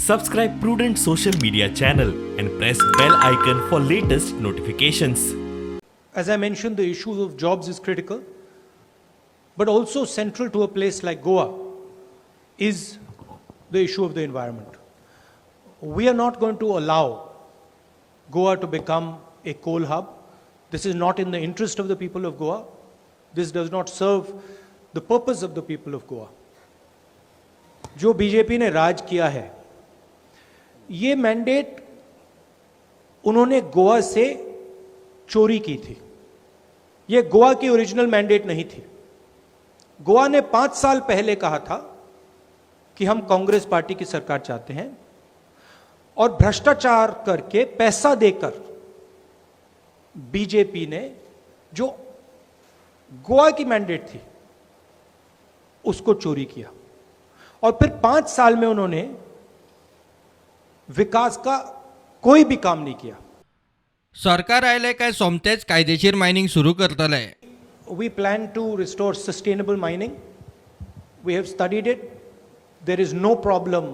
Subscribe Prudent social media channel and press bell icon for latest notifications. As I mentioned, the issue of jobs is critical, but also central to a place like Goa is the issue of the environment. We are not going to allow Goa to become a coal hub. This is not in the interest of the people of Goa. This does not serve the purpose of the people of Goa. जो BJP ने राज किया है, ये mandate उन्होंने गोवा से चोरी की थी। ये गोवा की original mandate नहीं थी। गोवा ने 5 साल पहले कहा था कि हम कांग्रेस पार्टी की सरकार चाहते हैं और भ्रष्टाचार करके, पैसा देकर बीजेपी ने जो गोवा की मैंडेट थी, उसको चोरी किया और फिर 5 साल में उन्होंने विकास का कोई भी काम नहीं किया। सरकार आयलें काय सोमतेच कायदेशीर मायनिंग सुरू करतले। We plan to restore sustainable mining. We have studied it. There is no problem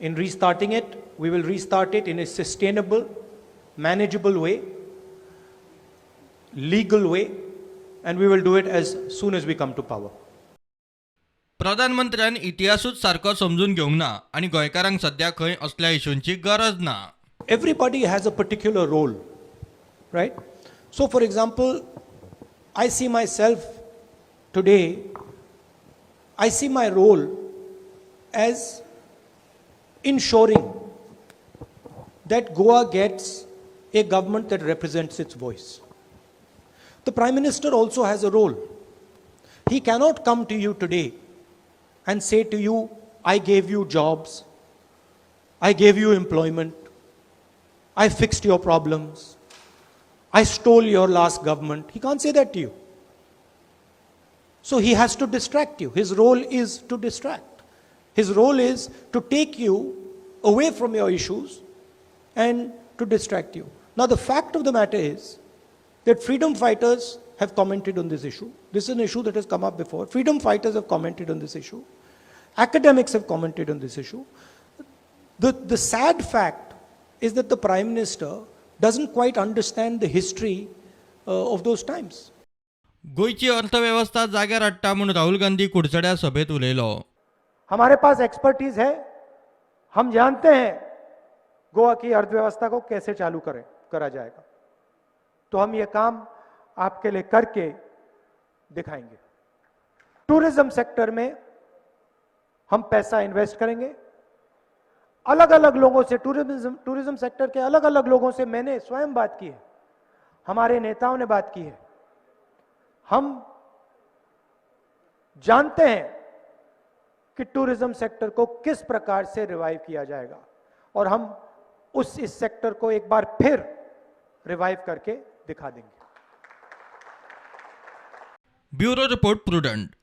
in restarting it. We will restart it in a sustainable, manageable way, legal way, and we will do it as soon as we come to power. प्रधानमंत्र्यान इतिहासूच सारको समजून घेवंक ना आनी गोंयकारांक सध्या खंय असल्या इशूंची गरज ना। Everybody has a particular role, right? So, for example, I see myself today, I see my role as ensuring that Goa gets a government that represents its voice. The Prime Minister also has a role. He cannot come to you today and say to you, "I gave you jobs, I gave you employment, I fixed your problems, I stole your last government." He can't say that to you. So he has to distract you. His role is to distract. His role is to take you away from your issues and to distract you. Now, the fact of the matter is that freedom fighters have commented on this issue. This is an issue that has come up before. Freedom fighters have commented on this issue. Academics have commented on this issue. The sad fact is that the Prime Minister doesn't quite understand the history of those times. गोंयची अर्थवेवस्था जाग्यार हाडटा म्हूण राहुल गांधी कुडचड्या सभेत उलयलो। हमारे pass expertise है। हम जानते हैं गोवा की अर्थव्यवस्था को कैसे चालू करें करा जाएगा, तो हम ये काम आपके लिए करके दिखाएंगे। टूरिज्म सेक्टर में हम पैसा इन्वेस्ट करेंगे। अलग अलग लोगों से, टूरिज्म टूरिज्म सेक्टर के अलग अलग लोगों से मैंने स्वयं बात की है, हमारे नेताओं ने बात की है। हम जानते हैं कि टूरिज्म सेक्टर को किस प्रकार से रिवाइव किया जाएगा और हम उस इस सेक्टर को एक बार फिर रिवाइव करके दिखा देंगे। Bureau report, prudent.